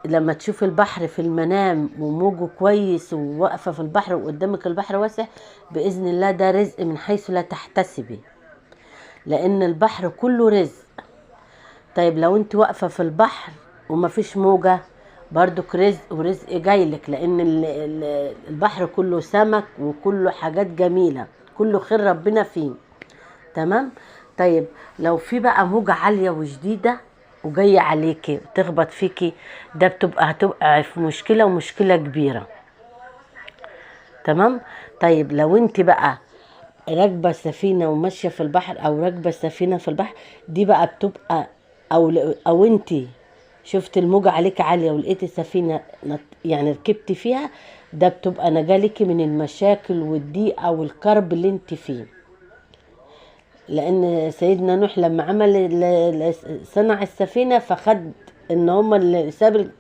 لما تشوف البحر في المنام وموجه كويس وواقفة في البحر وقدامك البحر واسع، بإذن الله ده رزق من حيث لا تحتسبي، لأن البحر كله رزق. طيب لو انت واقفة في البحر ومفيش موجة، برضك رزق، ورزق جايلك، لأن البحر كله سمك وكله حاجات جميلة، كله خير ربنا فيه. تمام. طيب لو في بقى موجة عالية وشديدة وجاية عليكي وتخبط فيكي، ده هتبقى في مشكلة، ومشكلة كبيرة. تمام. طيب لو انت بقى راكبة سفينة وماشية في البحر، او راكبة سفينة في البحر، دي بقى بتبقى او انت شفت الموجة عليك عالية ولقيتي سفينة ركبتي فيها، ده بتبقى نجالك من المشاكل والضيقة والكرب اللي انت فيه. لان سيدنا نوح لما عمل صنع السفينة، فخد ان هم اللي ساب